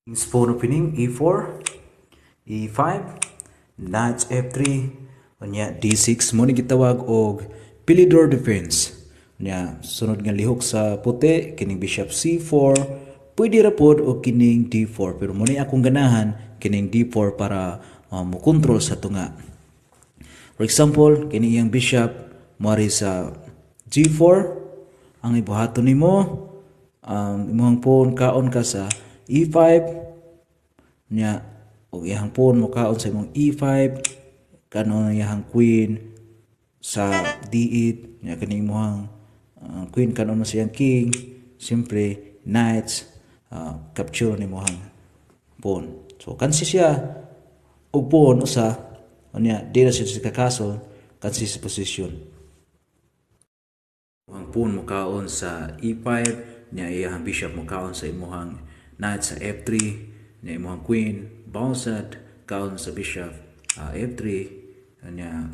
Pawn opening, e4, e5, knight f3, unya d6. Mo ni gitawag og Philidor defense. Unya sunod nga lihok sa puti kining bishop c4, pwede ra pod og kining d4, pero mo ni akong ganahan kining d4 para mo control sa tunga. For example, kini iyang bishop moari sa g4, ang ibuhaton nimo, imong pawn kaon ka sa e5 nya, ug iyang pawn mo kaon sa imong e5, kanon iyang queen sa d8 nya, kani imong queen kanon mo siyang king. Siyempre knights capture ni imong pawn. So kansi siya og pawn usa, unya di na siya sa castle, kansi sa position. Ang pawn mo kaon sa e5 nya, iyang bishop mo kaon sa imong knight sa f3 nya, imong queen bounce kaon sa bishop f3 nya.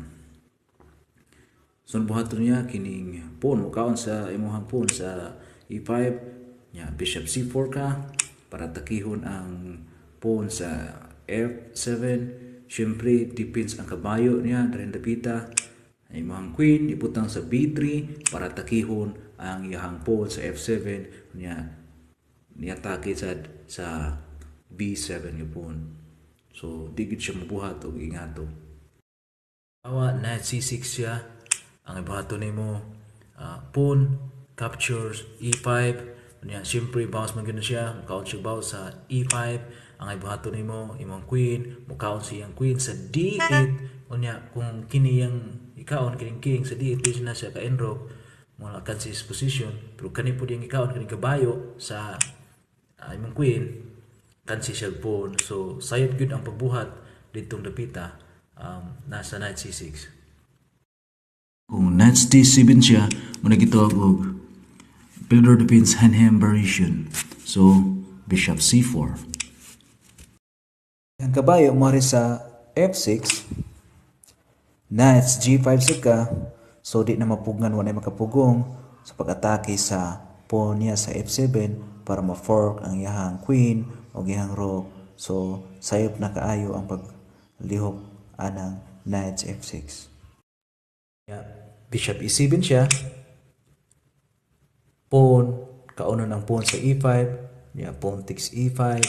So buhaton niya kining pawn mo kaon sa imong pawn sa e5 nya, bishop c4 ka para atakihon ang pawn sa f7. Syempre defense ang kabayo niya diri dapita. Imong queen ibutang sa b3 para atakihon ang iyang pawn sa f7 nya, niatake sa b7 nga pawn. So di gid siya mabuhat og ingato. Awa knight c6 siya, ang ibuhaton nimo, pawn captures e5 niya. Siyempre bounce man gyud na siya, mukaon siya bounce sa e5. Ang ibuhaton nimo, imong queen mukaon sa iyang queen sa d8. Unya kung kini iyang ikaon kining king sa d8, di na siya ka enrock mo, alkansi position. Pero kani pud iyang ikaon kining kabayo sa imong queen, kansi siya pawn. So sayop gyud ang pagbuhat ditong dapita, nasa knight c6. Kung knight d7 siya, muna gitawag og Philidor defense Hanheim variation. So bishop c4. Ang kabayo moari sa f6, knight g5 sa ka, so di na mapugngan, wala makapugong sa pag-atake sa pawn niya sa f7 para ma-fork ang iyahang queen o iyahang rook. So sayop na kaayo ang paglihok anang knight f6. Yeah. Bishop e7 siya. Pawn, kaunon ang pawn sa e5. Yeah, pawn takes e5.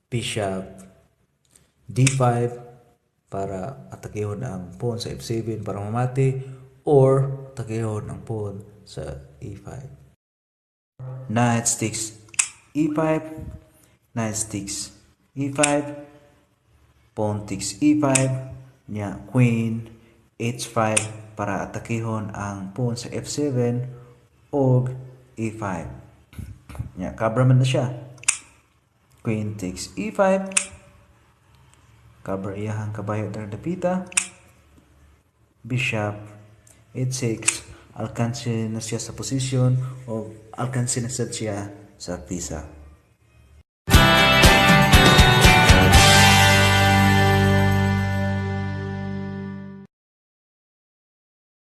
Bishop d5 para atakehon ang pawn sa f7 para mamati or atakehon ang pawn sa e5. Knight takes e5, knight takes e5, pawn takes e5, nya queen h5 para atakehon ang pawn sa f7 og e5. Nya kabra man na siya. Queen takes e5. Cover iyahang kabayo diri dapita. Bishop h6. Alkansi na siya sa position o alkansi na sad siya sa pisa.